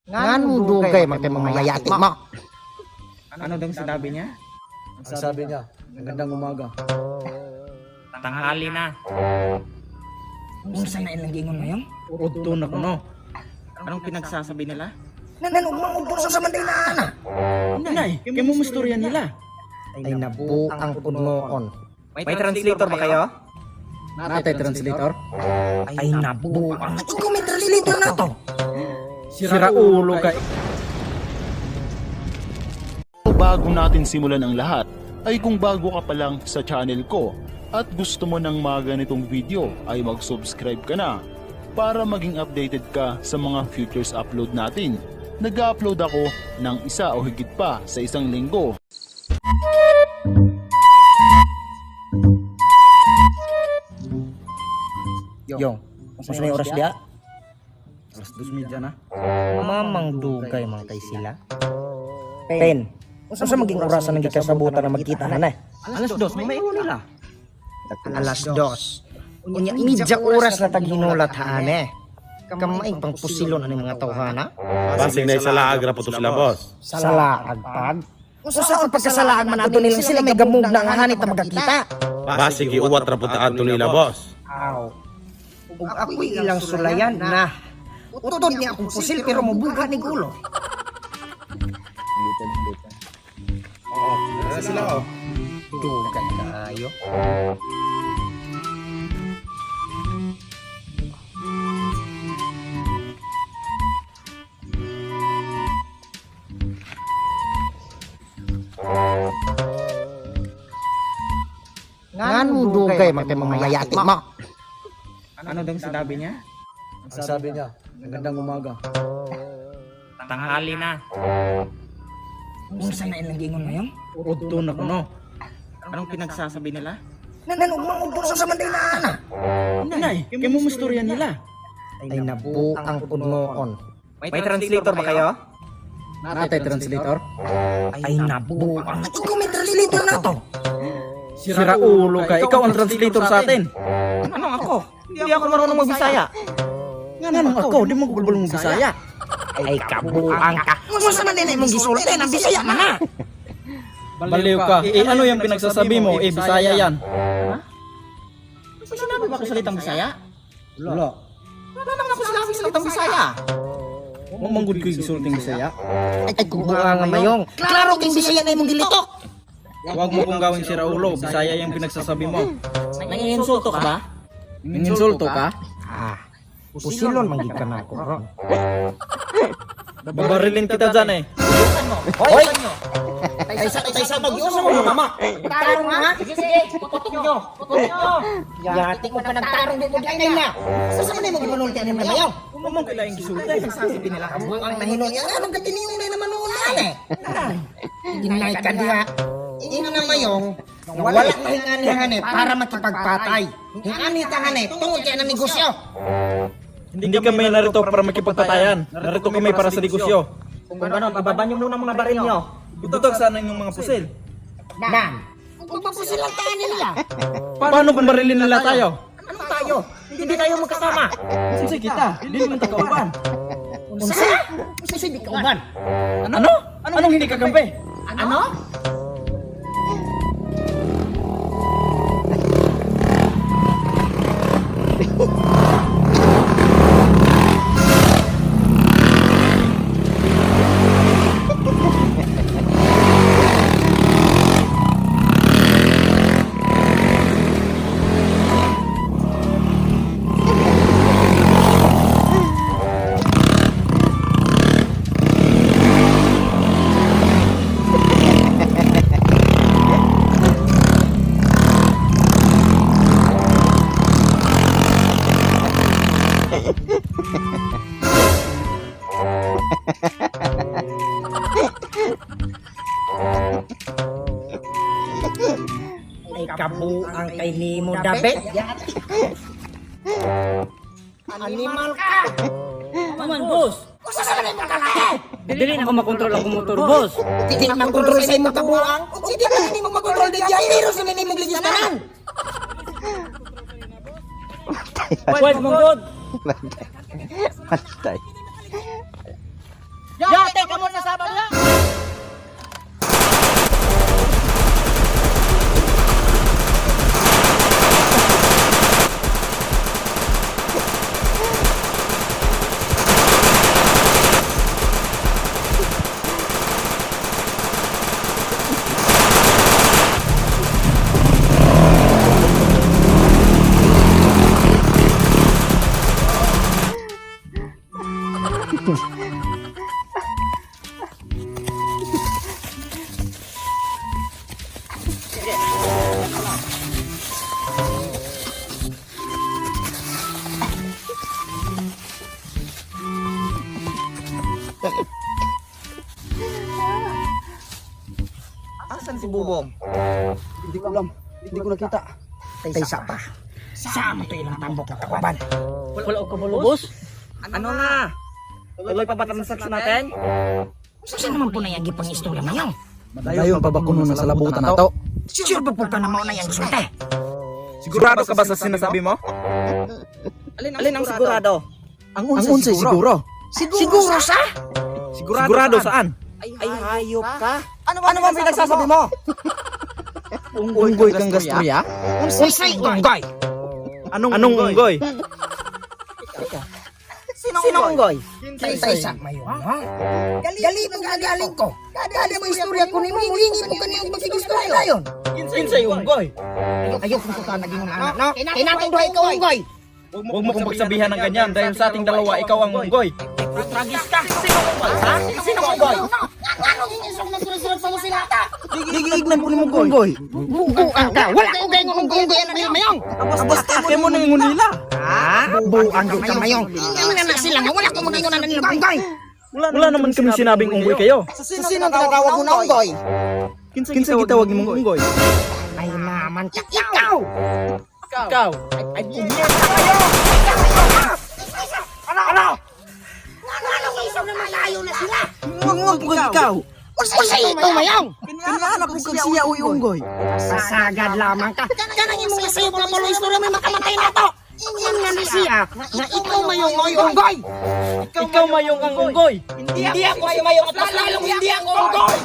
Ngano dugay man kay mga yati mo. Ano daw sinabi niya? Ang sabi niya, magandang umaga. Tanghali na. Unsa na ilang giingon mayon? Udto na kuno. Anong pinagsasabi nila? Nanugmang og sa manday na ana. Nay, kay mo mustorya nila. Ay nabuang pudnoon. May translator ba kayo? Natay translator? Ay nabuang. Ikaw may translator na to. Sira ulo kay. Bago natin simulan ang lahat, ay kung bago ka pa lang sa channel ko at gusto mo ng mga ganitong video ay mag-subscribe ka na para maging updated ka sa mga futures upload natin. Nag-upload ako ng isa o higit pa sa isang linggo. Yong, unsa na yung oras dia? Alas 2:30 na. Mamang dugay man kay sila. Pen. Unsa maging orasan ng gikasabutan na magkita na na? Alas 2, mamaya nila. Alas 2. Unya midya oras na taghinulat haane. Kamay pang pusilon ani mga tawhana. Basig na isa laag ra po to sila, boss. Salaag pag. Unsa sa pagkasalaag man ato nilang sila may gamug na nga hanit na magkakita. Basig iuwat ra po ta ato nila, boss. Aw. Ug ako'y ilang sulayan na. Utod niya akong pusil pero mobuga ni gulo. Nasa sila oh. Dugay kaayo. Ngano dugay man kay mga yati mo. Ano daw sinabi niya? Ang sabi niya, magandang umaga. Tanghali na. Unsa na ilang giingon mayon? Udto na kuno. Anong pinagsasabi nila? Nanugmang og sa manday na ana. Nay, kay mo mustorya nila. Ay nabuang pudnoon. May translator ba kayo? Natay translator? Ay nabuang. Ikaw may translator na to. Sira ulo ka. Ikaw ang translator sa atin. Anong ako? Hindi ako marunong magbisaya. Nga ako, di mo gulbulong magbisaya. Ay kabuang ka. Unsa man din imong gisulti ang Bisaya man na. Baliw ka. Eh, ano yung pinagsasabi mo? Eh, Bisaya yan. Ha? May sinabi ba ako salitang Bisaya? Wala. Wala naman ako sinabi salitang Bisaya. Mamanggod ko yung gisulting Bisaya. Ay kabuang mayong. Klaro king Bisaya na imong gilitok. Huwag mo kong gawin si Raulo. Bisaya yung pinagsasabi mo. Nangiinsulto ka ba? Nangiinsulto ka? Ah, pusilon man gid ka na ako ron. Babarilin kita dyan eh. Hoy! Taysa taysa mag-iusa mo mama. Tarong ha? Sige sige, putok nyo. Putok nyo. Yati mo pa nagtarong di mo di na. Sa sa man imong gipanulti ani mayaw? Mamang kailangan yung gisulti. Pinagsasabi nila. Kabuang nahinon niya anong katiniyon na naman noon eh. Ginay ka diha. Ina na mayong wala na hingani eh para makipagpatay. Hingani tangane tungod kay ng negosyo. Hindi kami narito para makipagpatayan. Narito kami para sa negosyo. Kung gano'n, ibaba niyo muna mga baril niyo. Itutag sana inyong mga pusil. Dan. Kung papusilang taan nila. Paano kung barilin nila tayo? Ano tayo? Hindi tayo magkasama. Unsay kita? Hindi naman takauban. Unsa? Unsa di kauban? Ano? Anong hindi kakampi? Ano? Ay kabuang kay nimo dabe. Animal ka. Aman, boss! Usa sa kanay kalae. Dili na ako makontrol ang motor, boss. Di na makontrol sa imong kabuang. Ug di na nimo makontrol di pero sa nimo gistanan. Pwede mong god! Patay. Si Bubong. Hindi ko alam. Hindi ko nakita. Taysa pa. Sa mo to ilang tambok na kauban. Wala ko kabalo, boss. Ano na? Tuloy pa ba transaction natin? Sa naman po na yung gipang istorya mayong? Dayon pa ba kuno na sa labutan nato? Sure ba po ka na mao na yung gisulti? Sigurado ka ba sa sinasabi mo? Alin ang sigurado? Ang unsay siguro. Siguro sa? Sigurado saan? Ay, hayop ka. Ano bang pinagsasabi mo? Unggoy kang gastroya? Unsay unggoy? Anong unggoy? Sinong unggoy? Taysa mayon, ha? Gali mo gagaling ko. Gali mo istorya ko nimo, mulingi mo kaniyang magsigistorya dayon. Kinsay unggoy? Ayaw kung totoo naging anak, no? Kinatong duhay ka unggoy. Huwag mo kong pagsabihan ng ganyan dahil sa ating dalawa, ikaw ang unggoy. Tragis ka! Sinong unggoy? Ha? Sinong unggoy? Ano ginisog na sunod-sunod sa mo sila ta? Giignan po nimo unggoy. Buang ka. Wala ko gayong unggoy anak niya mayong. Tapos kaya mo nang ingon nila. Buang gyud ka mayong. Ingon na na sila nga wala ko magingon na nila unggoy. Wala naman kami sinabing unggoy kayo. Sa sino tinatawag mo na unggoy? Kinsay gitawag nimong unggoy? Ay naman ka. Ikaw! Ikaw. Ay, punyeta kayo! Ano? Ano? Ano isog na malayo na sila? Unggoy po kag ikaw. Unsay ito mayong? Kanya po kag siya uy unggoy. Pasagad lamang ka. Kanang imong isayo mga balo istorya may makamatay na to. Ingon nga ni siya nga ikaw mayong mo'y unggoy. Ikaw mayong ang unggoy. Hindi ako si mayong at mas lalong hindi ako unggoy.